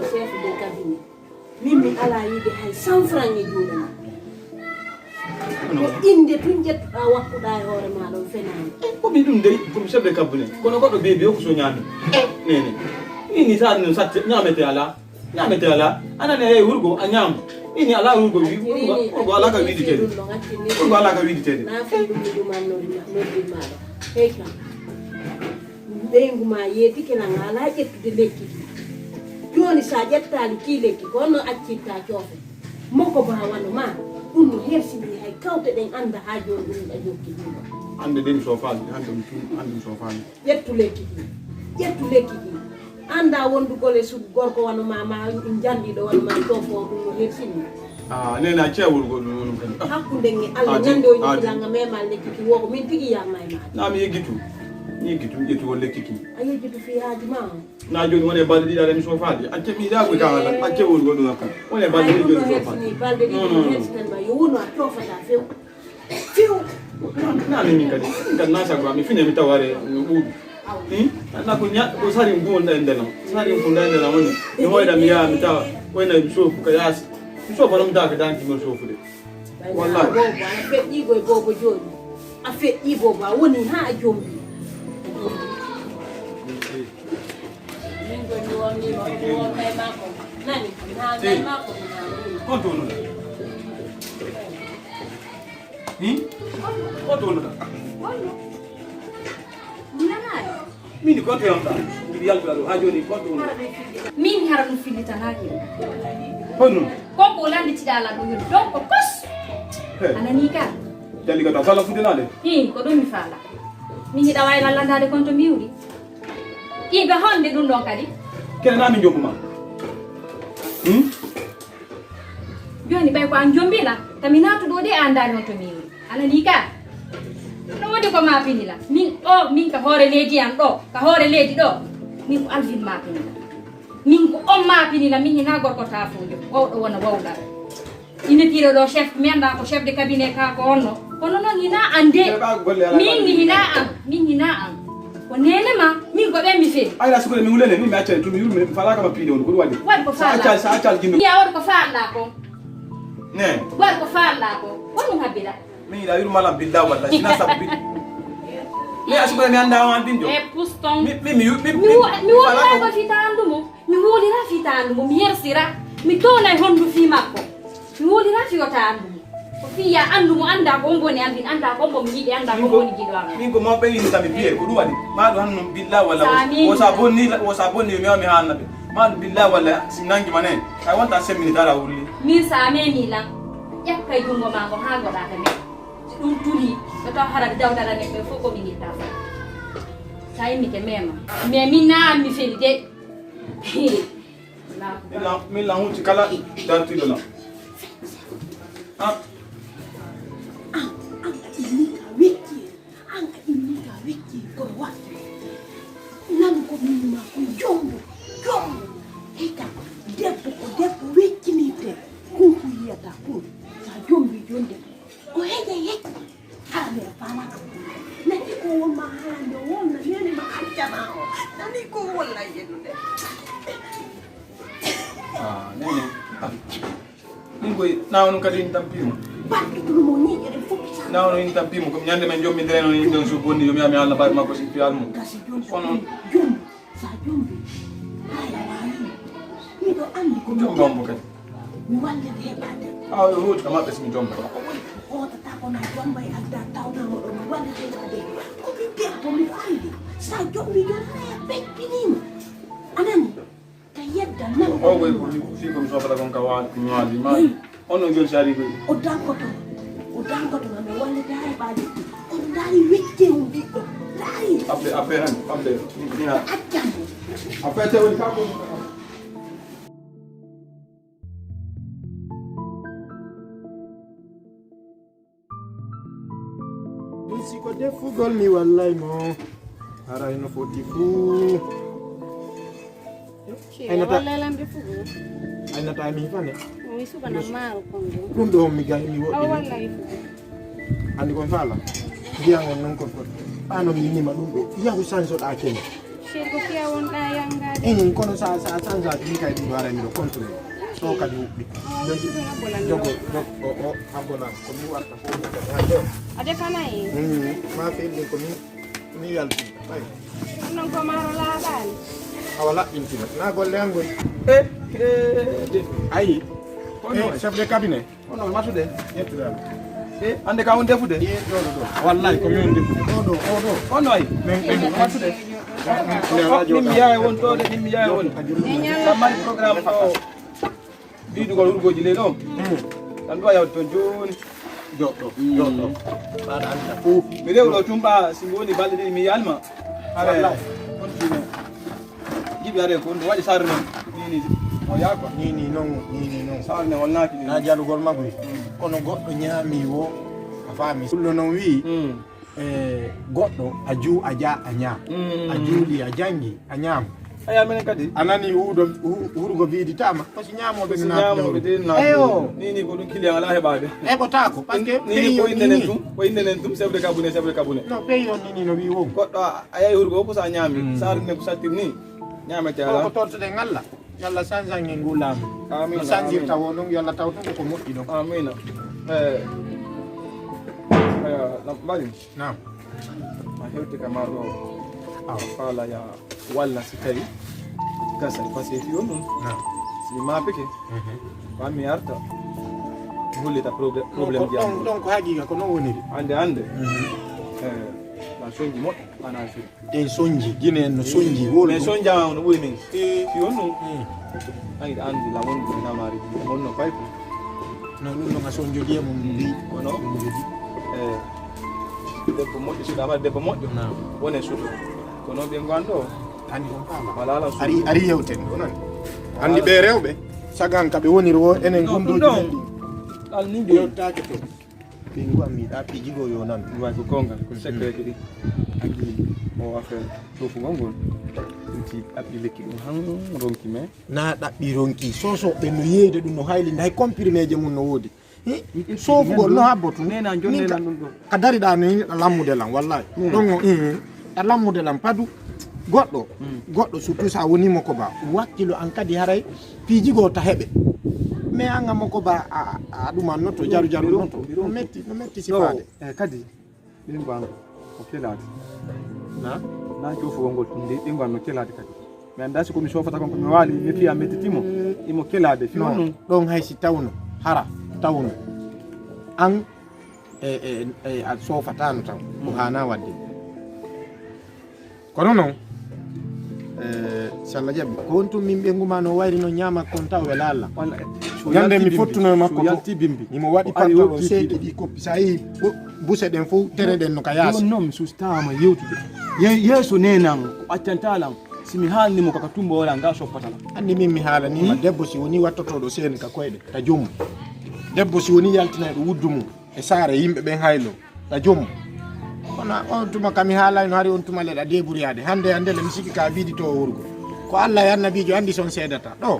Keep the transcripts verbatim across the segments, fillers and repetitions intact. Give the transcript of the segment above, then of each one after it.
Chef de cabinet. Min mi alaa yiide hay cent franc e juuɗe ma. Ko innde tun ƴettuɗaa wakkuɗaa e hoore ma ɗon fenaani. E ko mi ɗum dey, ko mi chef de cabinet. Kono goɗɗo beebi o ko so ñaami. E nene. Min ni saɗa no satte ñaamete alaa. Ñaamete alaa. A nani a yehi wurgo a ñaama. Min ni alaa wurgo wi, wurgo, wurgo alaa ka wiiditeede. Wurgo alaa ka wiiditeede. Na fi ɗum mi ɗuman noddi ma ɗo. Hey kam. Ɓeyngu ma yeetike lan a alaa ƴettude lekki ki. Jooni so a ƴettaali kii lekki ko honno accitta coofe? Moko ba wano ma, ɗum no hersini hay kawte ɗen annda haa jooni ɗum ɗa jokki ɗum ɗo. Hannde de mi soofaali, hannde mi tu-, hannde mi soofaali. Ƴettu lekki ki, ƴettu lekki ki. Annda wondugol e sugu gorko wano ma, ma njanɗiiɗo wano ma coofo ɗum no hersini. Ah, nene a cewol goɗɗum wonum kadi. Ah. Hakkunde nge Allah ñande o yikilanga mema lekki ki wo ko min tigi yamma e ma. Na mi yeggitu. Mi yeggitu, mi ƴettu won lekki ki. A yeggitu fi haaju ma. Na jooni woni e balɗe ɗiɗi aɗa mi soofaade. Acce mi yiɗa ko kala. Acce woni goɗɗum hakku. Woni e balɗe ɗiɗi jooni soofaade. Balɗe ɗiɗi mi hersitan ma yo wonu a coofata few. Few. Na min kadi. Min kadi na sago mi fine mi taware no ɓuuɗu. Hmm? Na ko ña ko sari ngu won ɗan ndena. Sari ngu ɗan ndena woni. Mi hoyda mi yaha mi tawa. Wayna mi soofu ka yaasi. Mi soofa no mi tawa ka danki mo soofude. Wallahi. Boobo, a feƴƴii goy boobo jooni. A feƴƴii boobo, a woni haa a jombi. Min goy mi won, mi won, mi won kay maako. Nani? Haa kay maako mi haa. Konto wonu. Hmm? Konto wonu. Mi nanaani. Min ko to yamta. Mbiɗa yaltira ɗo haa jooni ko to woni. Min hara ɗum fillitanaaki. Honɗum? Ko ko lannditiɗaa lan ɗum yoni donc ko kos. He. A nanii ka? Jalli ka ta fala fudenaade. Hi, ko ɗum mi faala. Min hiɗa waawi lan lanndaade kon to mbiwɗi. Iga honde ɗum ɗon kadi? Kene na min jombuma. Hmm? Jooni ɓay ko an jombi lan, tami naatu ɗo de a anndaani on to mi yori. A nanii ka? No woni ko ma pini lan. Min o, min ka hoore leydi an ɗo, ka hoore leydi ɗo. Min ko Alvin ma pini lan. Min ko on ma pini lan, min hinaa gorko taafuujo. Wawɗo wona wawɗal. Ina tiro ɗo chef, mi anndaa ko chef de cabinet ka ko onno. Kono noon hinaa an de. Min mi hinaa an, min hinaa an. Ko neene ma, min ko ɓen mi feli. Ayla sukule mi wulene, min mi accani, tumi yurmi, mi falaka ma piide on, ko ɗum waɗi. Waɗ ko faala. Sa accal, sa accal jinnu. Iya waɗ ko faala ko. Ne. Waɗ ko faala ko. Ko ɗum habbila. Min yiɗa yurma lan billa walla, sina sabbi. Mi a sukule mi anndaa on an binjo. E puston. Mi, mi, mi, mi, mi, mi, mi wulay ko fita anndu mo. Mi wulira fita anndu mo, mi yersira. Mi toonay hondu fi makko. Mi wulira fi wata anndu mo. Ko fii ya anndu mo, annda ko on woni an, min annda ko on mo mi yiɗi, annda ko on woni giɗo am. Min ko mawɓe yini tami biye, ko ɗum waɗi. Ma ɗum hanno billa walla. Sa min o sa bonni, o sa bonni, mi o mi hanna ɓe. Ma ɗum billa walla, si nangi ma ne. Ay wonta semmini dara wulli. Min sa memi lan, ƴakkay jungo ma ngo haa goɗa ka men. Si ɗum tuli, ko taw hara dawdala men ɓe fof ko min itta fa. Sa yimmi ke mema. Mais min na an mi feli de. Min lan, min lan huuti kala dartiiɗo lan. Ah. An, an ka inni ka wekki, an ka inni ka wekki ko wakki. Nan ko min ma ko jombo, jombo. Heka, debbo ko debbo wekkinirte. Kun ko yiyata kun. Sa jombi jonde. Ko heƴe heƴe. Hara nde a faalaaka. Nani ko won ma haalande o wonna neene ma accama o. Nani ko wolla yennude. Ah, neene. Ah. Min koy, nawa noon kadi en tampiima. Barke ɗum o ñiiƴe ɗen fof. Nawa noon en tampiima, ko ñande men jommi ndeno en ɗon so bonni, yo mi ami Allah baɗ makko si fiyal mum. Gasi jom. Kono jom. Sa jombi, haala waawi. Miɗo anndi ko mi jomba mo kadi. Mi wallete heɓaade. Awa yo hooti ka maɓɓe so mi jomba. Ko woni ko hootata ko na jomba e adda tawna mo ɗo mi wallete heɓaade. Ko mi debbo miɗo anndi. Sa jombi joni haya peƴƴiniima. A nani? Ka yedda nan. O koy ko fii ko mi soobata kon ka waali, ko mi waali maali. On no joni si ari koy. O dankoto. O dankoto ma mi wallete hay ɓaali. Kono ndaari wecce on ɓiɗɗo. Ndaari. Abbe, abbe han, abbe. Ni ha. Accam. Abbe te woni ka ko. Ɗum si ko defugol mi wallay mo. Haray no foti fuu. Aynata. Wallay lan defugol. Aynata mi fane. Mi suɓana maaro kon ɗum. Ɗum ɗo mi gayi mi woɗɗi. Wallay fuu. Andi kon faala. Ndiyan on non kon kon. Ano mi nima ɗum ɗo. Yahu sansoɗa kene. Ko fiya wonɗa yangade. Eh, kono sa, sa, sa, sa, mi kay ɗum ɗo ara miɗo contrôle. So kadi huɓɓi. Jogo, jogo, o, o, abbola. Ko mi warta ko mi kadi. Ha, jogo. A defanay. Mm, ma feel ɗum ko mi, mi yalti. Ay. Ɗum noon ko maaro laaɓaani. Awa laɓɓintina. Na golle an ngoni. Eh, eh, de. Ayi. Kono eh, chef de cabinet. Kono matude. Ƴettude am. Eh, ande ka on defude? Eh, ɗo, ɗo, ɗo. Wallahi, ko min defude. Ɗo, ɗo, o ɗo. Kono ay. Men, men. Matude. Min mi yawe won ɗo de, min mi yawe won. Ka mari programme ɗo. Biidugol hurgooji ley ɗo. Tan ɗo a yawti toon jooni. Joɗɗo, joɗɗo. Mbaɗa annda fof. Mi rewɗo tumba, si mi woni balɗe ɗiɗi, mi yalma. Wallahi. Continue. Jibi are ko ɗum waɗi sarre noon. Ni, ni. O yaa quoi. Ni, ni noon, ni, ni noon. Sarre ne holnaaki ni. Na jarugol maggoy. Mm. Kono goɗɗo ñaami wo, a faami. Pullo noon wii, mm, eh, goɗɗo a juu, a jaa, a ñaam. Mm. A juuli, a janngi, a ñaam. Aya, minen kadi. A nani huudo, hu-, hurugo viiditaama. Ko si ñaamooɓe si no naati ñaamooɓe lewru. De naati. Eyo. Ni, ni ko ɗum client alaa heɓaade. Heɓotaako, parce que ni, ni pays ko o innde nden ni. Tum, ko innde nden tum, chef de cabinet, chef de cabinet. No, pays on ni, ni no wii won. Goɗɗo a, a yahi hurugo ko sa ñaami. Mm. Sa renne ko sattir ni. Ñaamete alaa. Ko tortude ngalla. Yalla sansange ngu laamu. Amiin, no sanjirta amiin. Wo noon, yalla taw tan ko moƴƴi ɗon. Amiin. Eh, eh, na mbaɗi. Naam. A hewti ka maa ɗo. Awa. Faala ya walla si tawi gasa, parce que fi on ɗum. Naam. Si mi maapike, mhm, ɓa mi arta. Mi hollita proble-, problème ji am. Ɗon, ɗon ko haqiqa, ko noon woniri. Annde, annde. Mhm. Eh, na sonji moƴƴo, ana fi. En sonji, Gine en no sonji, wol mais ɗum. Sonja on no ɓuri min. Eh. Fi on ɗum. Mm. Ay, ɗa anndi la won ko namari, won no fay ko. No, ɗum ɗon a sonjodi e mum, mm, mbi. Kono? Ɗum mbi. Eh, debbo moƴƴo, suuɗa mbaɗa debbo moƴƴo. Naam. Wone suuɗo. Kono ɓe ngon ɗo. Anndi on faama. Wala ala suuɗo. Ari, ari yewten, ko non? Wala. Anndi ɓe rewɓe, sagan ka ɓe woniri wo, enen ɗum gundooji ɗon. Men ɗi. Al ni mbi. Yottaake to. Ɓinngu am, mi yiɗaa piiji goo yo nan. Ɗum waɗi ko goonga, ko secret ɗi. Anndi o affaire toofugol ngol. Ɗum si ɗaɓɓi lekki ɗum han ronki men. Na ɗaɓɓi ronki, soso ɓe no yeeyde ɗum no hayli, nday comprimé je mum no woodi. Hi? Soofugol no habbo tun. Nena jonne lan ɗum ɗo. Ka dariɗaa ni, a lammude lan, wallahi. Mm. Ɗon o, eh. A lammude lam padu goɗɗo, mm, goɗɗo surtout sa woni mo ko ba wakkilo an kadi haray piiji goo ta heɓe. Mais an mo ko ba a, a, a ɗum an noto jaru jaru noto. No metti, no metti sifaade. Eh, kadi ɓinngu an ko kelaade. Na? Na joofugol ngol tun de, ɓinngu an no kelaade kadi. Mi anndaa si ko mi soofata kon ko mi waali, mi fiya mettiti mo. Imo kelaade, fi non, non. Ɗon hay si tawno, hara, tawno. An e, e, e, a soofataano tan, ko haanaa waɗde. Kono noon, e, si Allah jaɓi, ko on tun min ɓeyngu maa no wayri no ñaama kon taw wela Allah. Walla, e, so ñande yalti mi bimbi, fottuno e makko so to, yalti bimbi. Himo waɗi o ari o pantalon kiikiiɗe. Seeki ɗi koppi. Sa yii bu-, buse ɗen fof, tere ɗen no ka yaasi. Jooni noon mi sustaama yewtude. Ye-, yeeso neenan, ko accantaa lan. Si mi haalni mo kaka tumbo wala nga soppata lan. Anndi min mi haalanii ma, hmm? Debbo si woni wattotooɗo seeni ka koyɗe, ta joom. Debbo si woni yaltinayɗo wuddu mum. E saare yimɓe ɓen haylo, ɗa joom. Kono on tuma kam mi haalayno hari on tuma leɗa débrouillade. Hannde, hannde le mi sikki ka biidi to worgo. Ko Allah e annabiijo anndi son seedata. Ɗo,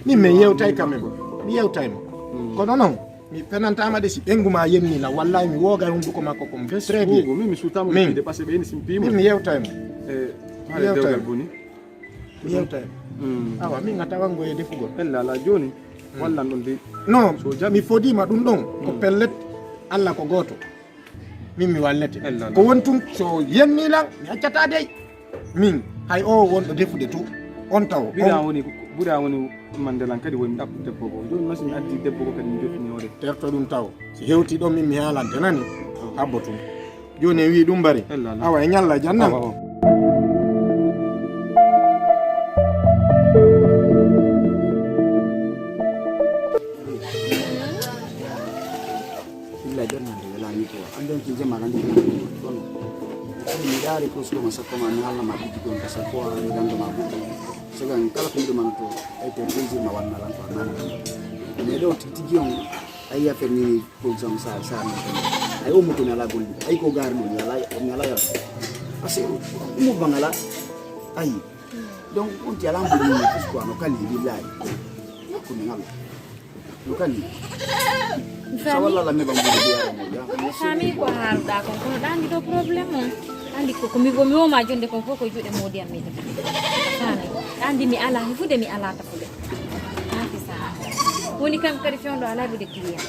min min yewtay quand même. Mi yewtay mo. Mm. Kono noon, mi fenantaama de si ɓengu ma yenni lan. Wallahi mi woogay hunnduko makko kon. Très bien. Min mi suutama min. De parce que ɓe ni si mi piimo. Min mi yewtay mo. Eh, mi yewtay mo. Mi yewtay. Mm. Awa, min a tawango e defugol. Ella ala jooni. Mm. Wallan ɗon de. Non, so jaɓi. Mi fodiima ɗum ɗon. Ko mm. Pellet, Allah ko gooto. Min mi wallete. Ella ala. Ko won tun, so yenni lan, mi accata dey. Min, hay o wonɗo defude to. On tawo. Bira woni, bira woni mande lan kadi woni ɗaɓɓu debbo go. Jooni noon si mi addi debbo go kadi mi joɗɗini hoore. Terto ɗum tawo. Si hewti ɗon min mi haalante nani. Habbo tun. Jooni en wii ɗum mbari. Ella, ella. Awa, e ñalla e jannal. Awa, awa. Illa jonnande wela ni ko. An ɗon ki jema kan ɗon. Kono. Kadi mi daari ko suko ma sakko ma mi haalna ma biddi kon ka sakko an gando ma biddi. Sagan kala ko miɗo mana to ay to plaisir ma wanna lan ko nan. Mais ɗo tigi on ay affaire ni. Ko jam sa, sa, ay o mutu mi ala golli. Ay ko gar ɗum mi ala, mi ala yara. Parce que umu bangala. Ay. Donc on ti ala mbo ni ko ko no kali billahi. Ko ni ngalo. No kali. Sa walla la me bangu biya mo ya. Famille ko haalɗa kon, kono ɗa anndi ɗo problème on. Andi ko ko mi gomi o ma jonde kon fof ko juuɗe moodi am mi defa. Fami. Andi mi ala hifude mi ala tafude. Andi sa. Woni kam kadi fewndo ala bude client.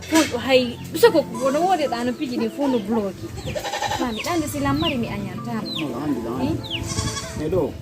Fewndo hay soko wono wode ɗa no piji ɗin fof no bloki. Fami ɗande si lammari mi añantama. Alhamdulillah. Eɗo.